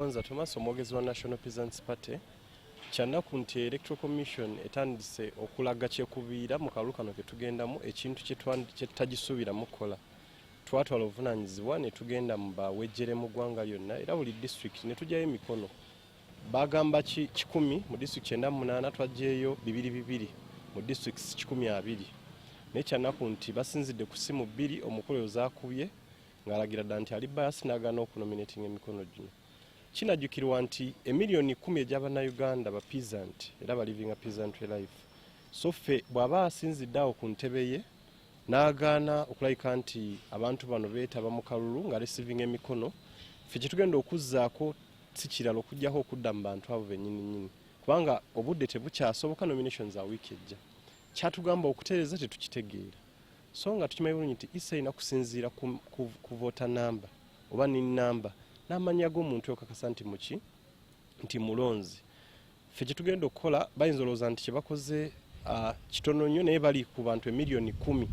Nze Thomas, omwogezi wa National Peasants Party. Kyannaku nti Electoral Commission etandise okulaga kyekubiira mu kalulu kano ketugendamu, ekintu kye tutagisuubiramu kukola. Twatwala obuvunaanyizibwa ne tugenda mu bawejjere mu ggwanga lyonna era buli disitulikiti ne tugyayo emikono. Bagamba ki 100 mu disitulikiti 98, twaggyeyo bibiri bibiri mu disitulikiti 120. Naye kyannaku nti basinzidde ku ssimu bbiri omukulu oyo zaakubye ng'alagira ddala nti ali bias, n'agaana okunominatinga emikono gino. Kinajjukirwa nti emiliyoni 10 egy'Abannayuganda ba peasant era balivinga peasantry life. So ffe bw'aba asinzidde awo ku ntebe ye n'agaana okulabika nti abantu bano beetaba mu kalulu nga receiving emikono, ffe kyetugenda okuzzaako si kirala okuggyako okudda mu bantu abo bennyini nnyini, kubanga obudde tebukyasoboka. Nominations za wiiki ejja. Kyatugamba okutereeza tetukitegeera, so nga tukimanyi bulungi nti isa erina kusinziira ku voter number oba NIN number n'amannya g'omuntu okakasa nti muki nti mulonzi. Ffe kyetugenda okukola, bayinza olowooza nti kyebakoze kitono nnyo, naye bali ku bantu emiliyoni 10,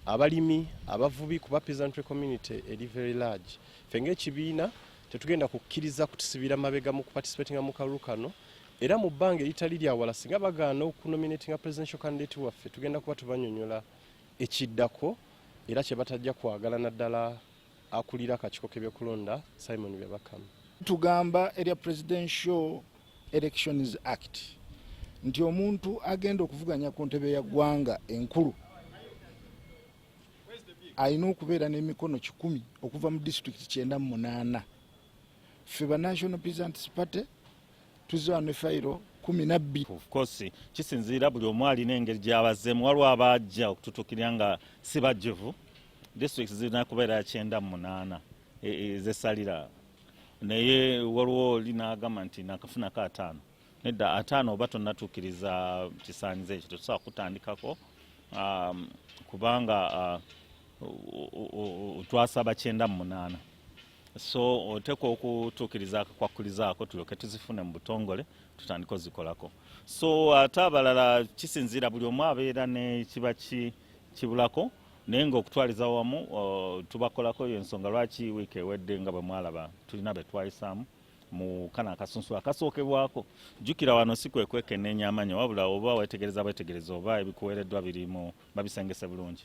abalimi, abavubi, kuba peasantry community eri very large. Ffe ng'ekibiina tetugenda kukkiriza kutusibira mabega mu kuparticipatinga mu kalulu kano, era mu bbanga eritali lyawala, singa bagaana okunominatinga presidential candidate waffe, tugenda kuba tubanyonyola ekiddako era kye batajja kwagala, naddala akulira akakiiko k'ebyokulonda Simon Byabakama. Tugamba erya Presidential Elections Act nti omuntu agenda okuvuganya ku ntebe ya ggwanga enkulu alina okubeera n'emikono 100 okuva mu disitulikiti 98. Ffe ba National Peasants Party tuzze wano ne fayiro 12. Of course kisinziira, buli omu alina engeri gy'abazeemu. Waliwo abajja okututukirira nga si bajjuvu. Districts zirina kubeera 98 ezesalira, naye waliwo oli n'agamba nti nakafunako 50. Nedda, 50 oba tonnatuukiriza kisaanyizo ekyo, tetusobola kutandikako, kubanga twasaba 98. So oteekwa okutuukiriza akakwakkulizaako tulyoke tuzifune mu butongole tutandike ozikolako. So ate abalala kisinziira, buli omu abeera nekiba kibulako, naye ngaokutwaliza wamu tubakolako. Ensonga lwaki wiiki ewedde nga bwe mwalaba tulina be twayisaamu mu kano akasunsu akasookebwako. Jjukira wano si kwe kwekenneenya amannya, wabula oba wetegereza bwetegereza oba ebikuweereddwa birimu babisengese bulungi.